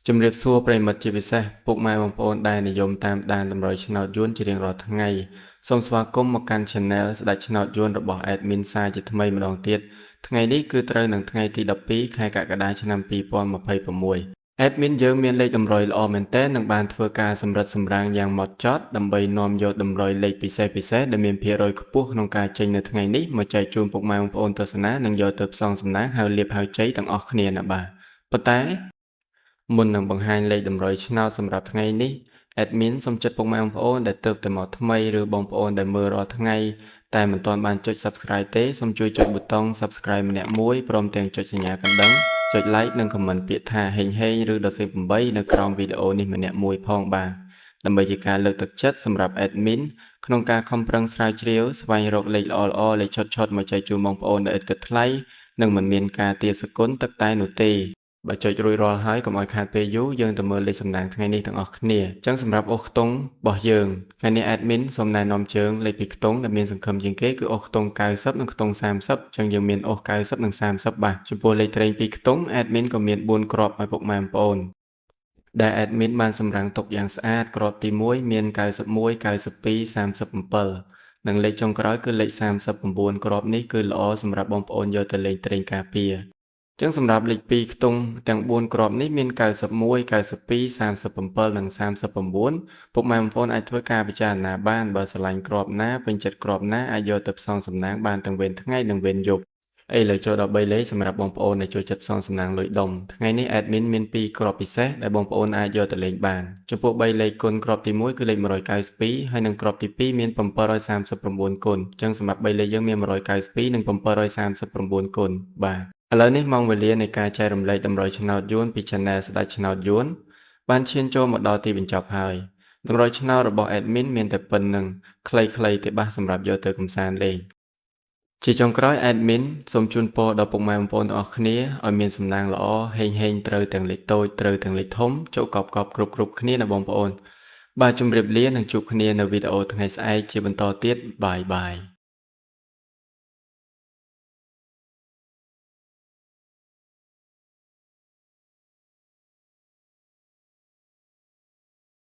ជំរាបសួរប្រិយមិត្តជាពិសេសពុកម៉ែបងប្អូនដែលនិយមតាមដានតម្រុយឆ្នោតយួនជារៀងរាល់ថ្ងៃសូមស្វាគមន៍មកកាន់ Channel ស្ដេចឆ្នោតយួនរបស់ Admin សាជាថ្មីម្ដងទៀតថ្ងៃនេះគឺត្រូវនឹងថ្ងៃទី12ខែកក្កដាឆ្នាំ2026 Admin យើងមានលេខតម្រុយល្អមែនទែននិងបានធ្វើការសម្រិតសម្រាំងយ៉ាងម៉ត់ចត់ដើម្បីនាំយកតម្រុយលេខពិសេសៗដែលមានភាគរយខ្ពស់ក្នុងការចេញនៅថ្ងៃនេះមកចែកជូនពុកម៉ែបងប្អូនទស្សនានិងយកទៅផ្សងសំណាងហើយលាភហើយជ័យទាំងអស់គ្នាណាបាទប៉ុន្តែមុននឹងបង្ហាញលេខតម្រុយឆ្នោតសម្រាប់ថ្ងៃនេះ Admin សូមចិត្តពុកម៉ែបងប្អូនដែលទើបតែមកថ្មីឬបងប្អូនដែលមើលរាល់ថ្ងៃតែមិនទាន់បានចុច Subscribe ទេសូមជួយចុចប៊ូតុង Subscribe ម្នាក់មួយព្រមទាំងចុចសញ្ញាកណ្ដឹងចុច Like និង Comment ពាក្យថាហេងហេងឬដល់សេ8នៅក្រោមវីដេអូនេះម្នាក់មួយផងបាទដើម្បីជាការលើកទឹកចិត្តសម្រាប់ Admin ក្នុងការខំប្រឹងស្រាវជ្រាវស្វែងរកលេខល្អៗលេខឆុតៗមកចែកជូនបងប្អូនដែលឥតគិតថ្លៃនិងមិនមានការទារសគុណទឹកតែនោះទេបើចុចរួចរាល់ហើយកុំឲ្យខាតពេលយូរយើងទៅមើលលេខសំណាងថ្ងៃនេះទាំងអស់គ្នាអញ្ចឹងសម្រាប់អូសខ្ទង់របស់យើងថ្ងៃនេះ admin សូមណែនាំជើងលេខពីរខ្ទង់ដែលមានសង្ឃឹមជាងគេគឺអូសខ្ទង់90និងខ្ទង់30អញ្ចឹងយើងមានអូស90និង30បាទចំពោះលេខត្រេងពីរខ្ទង់ admin ក៏មាន4គ្រាប់ឲ្យពុកម៉ែបងប្អូនដែល admin បានសម្រាំងទុកយ៉ាងស្អាតគ្រាប់ទី1មាន91 92 37និងលេខចុងក្រោយគឺលេខ39គ្រាប់នេះគឺល្អសម្រាប់បងប្អូនយកទៅលេងត្រេងការពារចឹងសម្រាប់លេខ2ខ្ទង់ទាំង4គ្រាប់នេះមាន91 92 37និង39ពុកម៉ែបងប្អូនអាចធ្វើការពិចារណាបានបើស្រឡាញ់គ្រាប់ណាពេញចិត្តគ្រាប់ណាអាចយកទៅផ្សងសំណាងបានទាំងវេនថ្ងៃនិងវេនយប់ឥឡូវចូលដល់3លេខសម្រាប់បងប្អូនដែលចូលចិត្តផ្សងសំណាងលុយដុំថ្ងៃនេះ admin មាន2គ្រាប់ពិសេសដែលបងប្អូនអាចយកទៅលេងបានចំពោះ3លេខគុណគ្រាប់ទី1គឺលេខ192ហើយនិងគ្រាប់ទី2មាន739គុណអញ្ចឹងសម្រាប់3លេខយើងមាន192និង739គុណបាទឥឡូវនេះម៉ោងវេលានៃការចែករំលែកតម្រុយឆ្នោតយួនពី Channel ស្ដេចឆ្នោតយួនបានឈានចូលមកដល់ទីបញ្ចប់ហើយតម្រុយឆ្នោតរបស់ admin មានតែប៉ុណ្្នឹងខ្លីៗទេបាទសម្រាប់យកទៅកម្សាន្តលេងជាចុងក្រោយ admin សូមជូនពរដល់ពុកម៉ែបងប្អូនទាំងអស់គ្នាឲ្យមានសំណាងល្អហេងហេងត្រូវទាំងលេខតូចត្រូវទាំងលេខធំចូលកប់កប់គ្រប់គ្រប់គ្នាណាបងប្អូនបាទជម្រាបលានិងជួបគ្នានៅវីដេអូថ្ងៃស្អែកជាបន្តទៀត bye bye.